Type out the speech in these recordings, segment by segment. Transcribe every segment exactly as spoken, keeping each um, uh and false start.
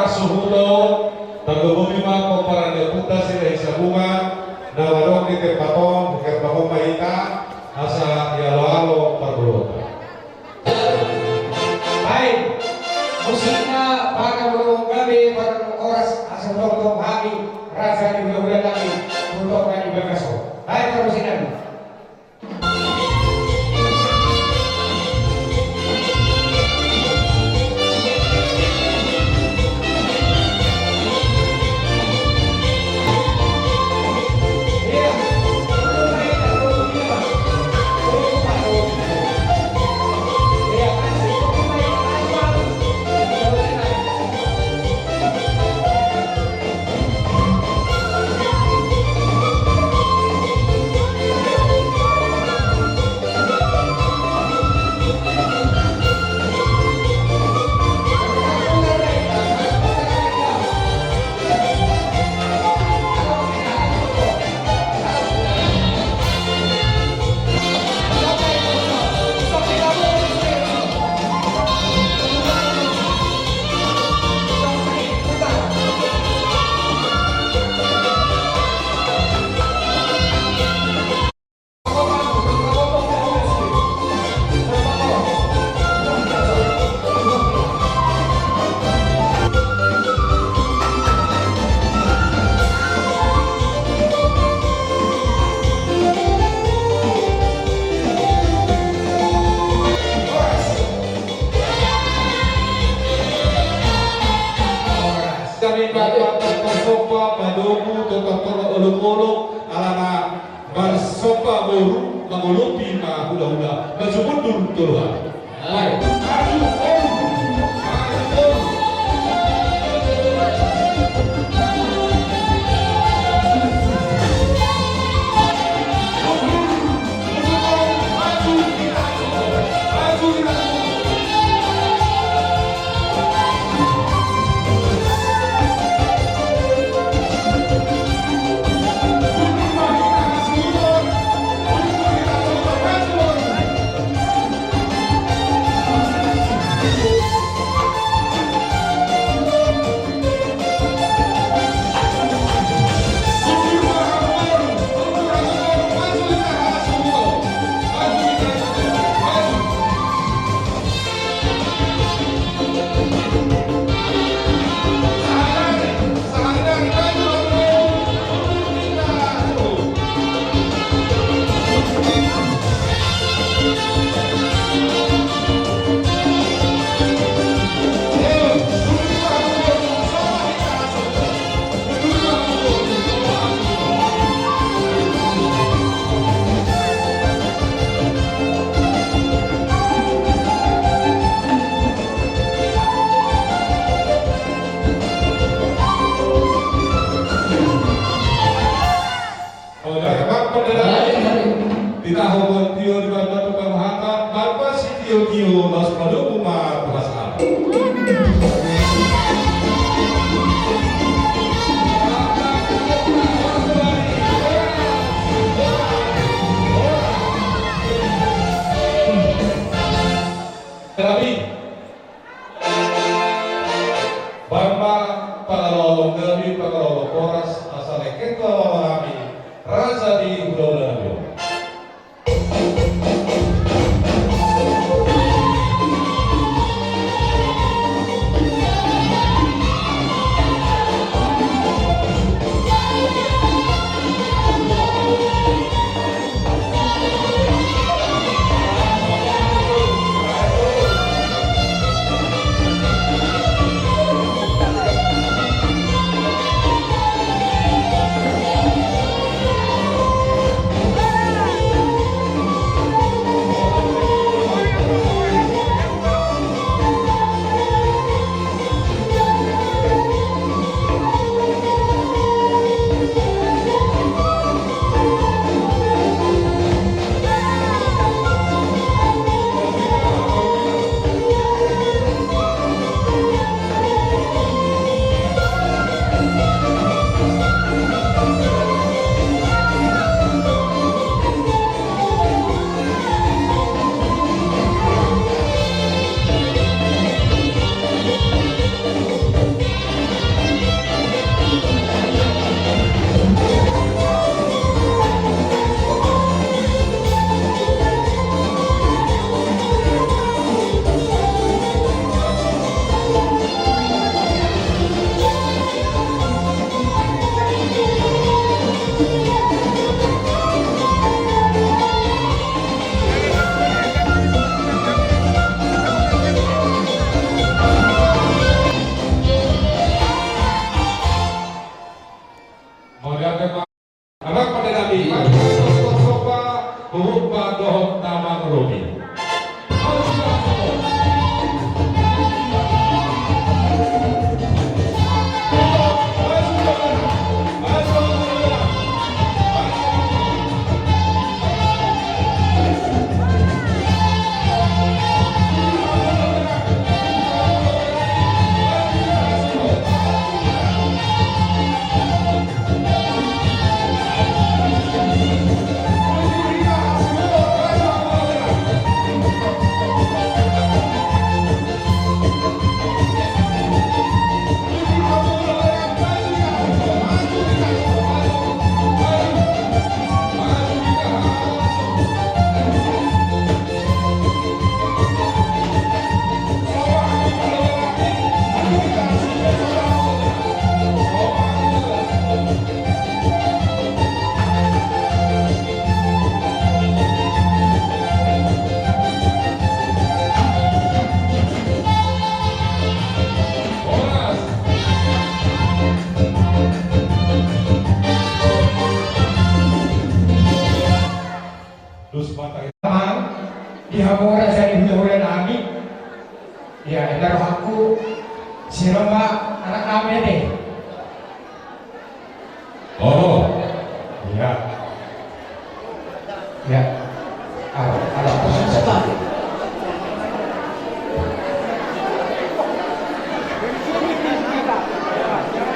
Suhuto, tarlumobi ma pomparan ni Ompunta Sirait Sabungan, na mandok di tempat on, huhut ma hita, asa dialoalo parboruonta. Baik, musikna pada molo gabe pada horas asa tongtong hami, raja ni hulahula nami, tongtong nami bagaso. Baik, terus ini. Jadi, parsomba, padomu, tongtong olopolop, alana parsomba boru, mangolopi ma hulahula, maju mundur tolu hali. Baik. Maju boru. Maju boru. Oke, Bang, perdana. Baik, baik. Titahon tio di banda tukang hata, Bapak Sitio-tio, laos padomu ma tu hasahatan. Rabi. Baen ma pangalaho nami, pangalaho horas, asa lengket tu hamu nami, raja ni hulahula nami on. Hamu raja ni hulahula nami. Ia, enda rohangku, siro ma anak nami ate. Olo. Ia. Ia. Ala, ala.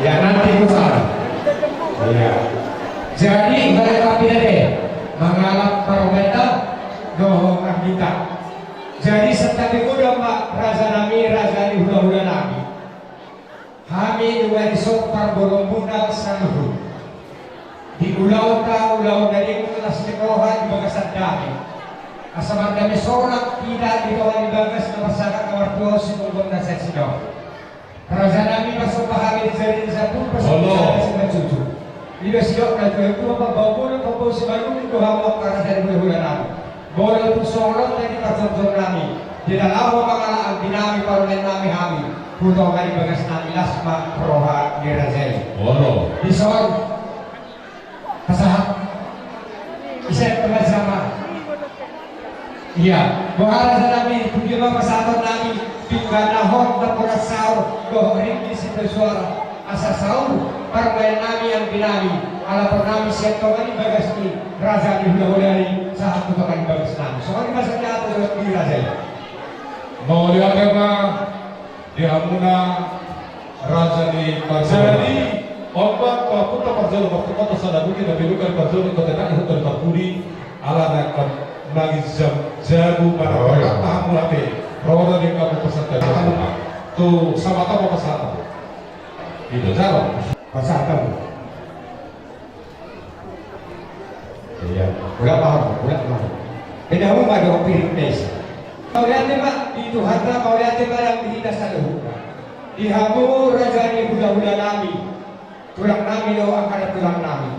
Ia, nanti ku sana. Ia. Jadi, mereka pindah deh. Mangalap parometa, dohot anggita. Jadi, santabi godang ma raja nami, raja ni hulahula nami. Hami nunga dison parboruonmuna saluhut. Di ulaonta, ulaon na denggan, las ni roha di bagasan dame. Asa mardame sorak hita di tonga ni bagas na marsangkap na martua, sitonggon na sian sidok. Raja nami, pasomba hami di jari ni sampulu, pasomba hami di jari ni sampulu. Olo. Ido sidok na tuatua, pambaubona, pambau simalungun do hamu angka raja ni hulahula nami. Molo tung songon on na di parjongjong nami, di na laho mangalap anggi nami, parumaen nami hami, tu tonga ni bagas nami, las ma roha ni raja i. Olo. Dison. Pasahat. Ise pembersama. Ia, boha raja nami, tu dia ma pasahaton nami, pinggan na hot na poras saur, dohot ringgit sitio suara, asa saur parumaen nami, anggi nami, alapon nami sian tonga ni bagas ni raja ni hulahula i, sahat tu tonga ni bagas nami. Songon i ma sahat tu raja i. Mauliate ma di hamuna raja ni parjolo. Jadi, opat, opat parjolo, opat kota sada bukit, na biluka di parjolo, kota na ihut di parpudi, ala na kan manginjam jabu mana. Oh, iya. Paham hape, roro di kamu pesan tadi. Tu sama tama pesan. Itu, jalo. Pasahat hamu. Ia, ula paham, ula paham. Pinahu ma do pirik mes. Mauliate ma di Tuhanta, mauliate ma nang di hita saluhutna. Di hamu raja ni hulahula nami. Tulang nami do angka na tulang nami.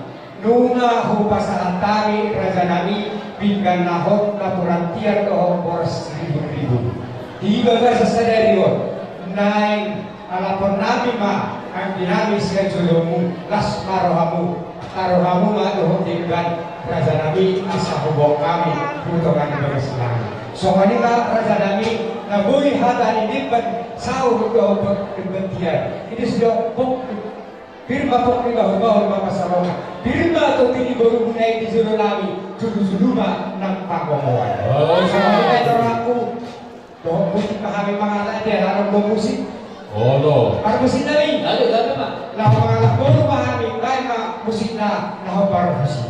Nunga hupasahat hami raja nami, pinggan na hot na poras tiar dohot boras ribun-ribun. Di bagasan sadari on, naeng alapon nami ma anggi nami sian jolomu, las ma rohamu, taruh hamu ma dohot denggan raja nami, asa huboan hami tu tonga ni bagas nami. Songon i ma raja nami, na boi hata ni demban saur dohot demban tiar. I do sidok pok, pir ma pok ni bahulbahul ma pansalongan. Pir ma tondi ni borumuna i di jolo nami, julu-julu ma nang pangomoan. Oh. Songon i ma i do rohangku. Dohot musik ma hami mangalap, dia laho dohot musik. Olo. Parmusik nami. Aduh, gabe ma. Laho mangalap boru ma hami, baen ma musikna, laho parmusik.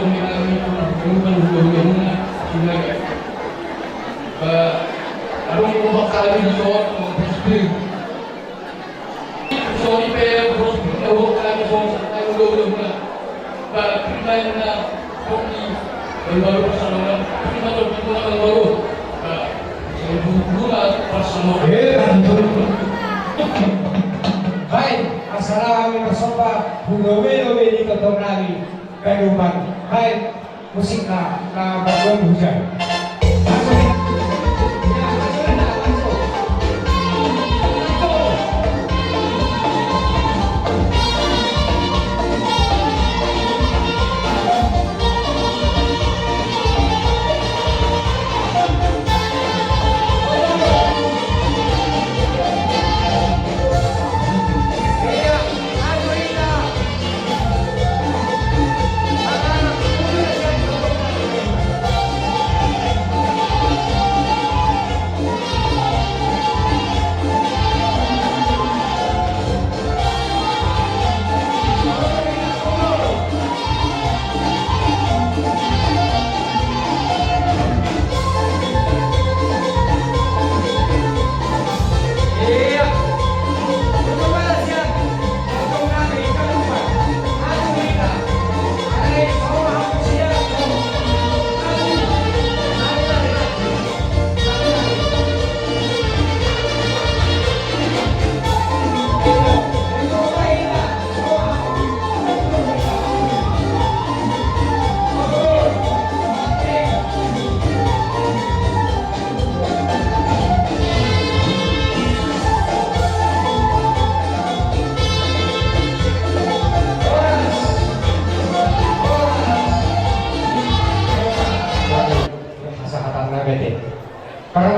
Tommy kami, Tommy kami, Tommy kami, Tommy kami. Ba, adong do hami di son, Tommy kami. Sorry pe, bos, bos, kami, bos, kami, bos, bos, bos. Ba, terima na, Tommy, baru-baru pasangan, terima Tommy, baru-baru. Ba, saya dulu, dulu, pas sama. Eh, kan itu. Baik, assalamualaikum, sobat. Budo-budo di tonton kami. Ganupan. Baik. Musik na, na bagua hujan.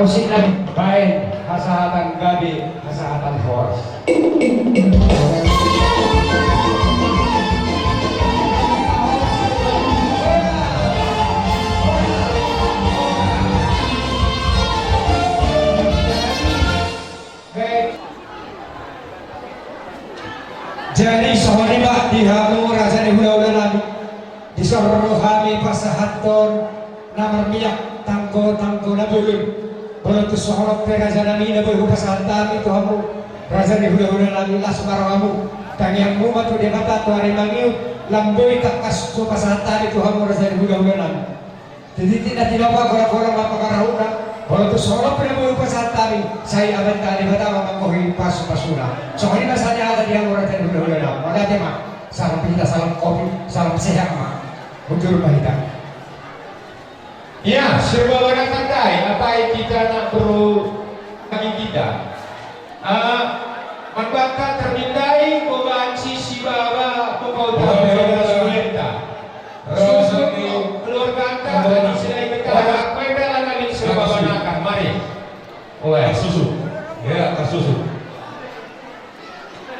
Musik na baen hasahatan gabe, hasahatan horas. Jadi songon i ma di hamu raja ni hulahula nami, dison ro hami pasahathon na marmiak tanggo-tanggo na bolon. Molo tung so holong pe raja nami na boi hupasahat hami tu hamu raja ni hulahula nami, las ma rohamu. Tangiangmu ma tu Debata tu ari mangihut, lam boi tangkas hupasahat hami tu hamu raja ni hulahula nami. Titi na tinopa, gora-gora ma pangarahutna. Molo tung so holong pe na boi hupasahat hami, sai Amanta Debata ma manggohi pasu-pasuna. Songon i ma sahatna hata di hamu raja ni hulahula nami. Mauliate ma. Salam hita, salam kopi, salam sehat ma. Mundur ma hita. Ya, sirumba na tandai, apai hita na beru bagi hita. Ah, marbanta tarmindai, boban si, si baba, boban. Boban, boban, boban. Sulenta. Susun keluarganta, boban. Tadi silai betara, boban. Apa yang dalam angin sirumba na tandai, mari. Oe. Susu. Ya, susu.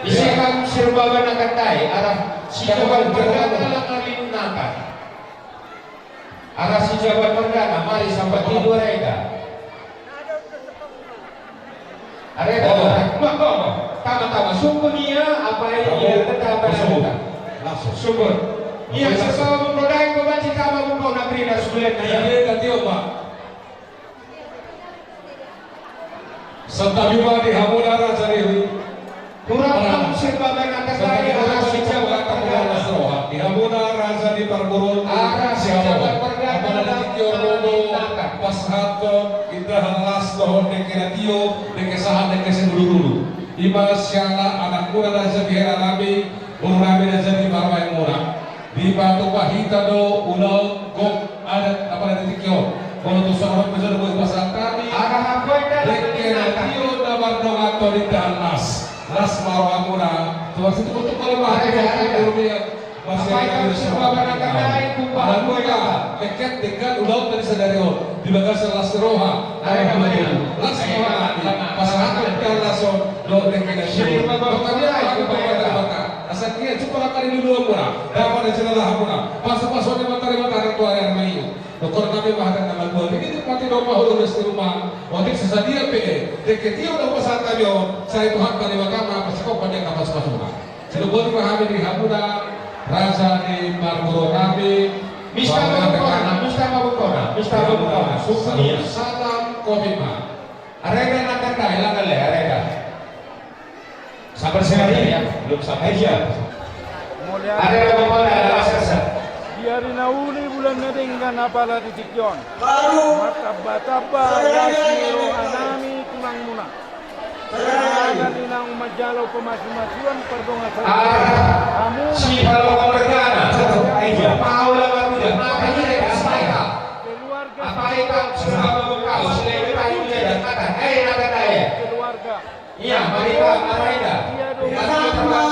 Isi akan sirumba na tandai, arah si jabat marga na tandai. Arah si jabat marga na, mari sambat di dua rega. Arega, oh. Tama, tama, tama. Sungkun ia, apai ia, tama, tama. Langsung. Sungkun. Ia, langsung. Sirumba mungkau daeng, boban si tama mungkau na beri na sulen na ia. Ia, ia, tio, Pak. Santabi ma di hamu na raja ni hu. Kurang. Santabi ma di hamu na raja ni parboruon. Arah si jabat marga na tandai. Pasahathon indahan las dohot dengke na tio, dengke sahat, dengke simbulurulu. Ima siala anakmuna na jadi hela nami, boru nami na jadi parumaenmuna. Dipatupa hita do ulaon gok adat na pala di tingki on. Molo tung songon on pe jolo boi pasahat hami. Dengke na tio na mardongan tu indahan las. Las ma rohamuna. Tuan situ untuk kalau mah. Arega, arega. Masih ada di sana. Alhamdulillah. Dengke, dengke ulaon tadi sadari on. Di bagasan las roha. Arega, arega. Las roha. Pasahat indahan las on. Dohot dengke na tio. Pertanyaan aku kepada Bapak. Asa ia cukup akan di dua muna. Dapat dari segala hamuna. Pasu-pasu ni mata, ni mata, ni tua yang mayu. Dokter kami bahagia nama dua. Begitu mati domba hulu di rumah. Otik sesadia pe. Dengke tio na pasahat kami on. Sai Tuhan kami bakal apa sih kok pada kapas-pasu. Selalu buat kami di hamuna. Raja ni parboruon nami. Mista Bukona, Mista Bukona, Mista Bukona. Salam kopi ma. Arega na tandai, langale, arega. Sabar sekali ya, belum sampai. Iya. Arega, Bukona, arega, sabar. Di ari na uli, bulan na denggan, apala di tingki on. Martamba-tamba las ni roha nami tulang muna. Saudara nami na manjalo pamasu-masuon pardongansaripeon. Hamu si paloka mergana. Iya. Paula maruda. Maka ini ada apa ya? Keluarga. Apa itu? Sudah membuka. Sudah kita ini ada kata. Eh, ada kata ya. Keluarga. Iya, mari, Pak, mari, Pak. Iya, dong. Iya, Pak.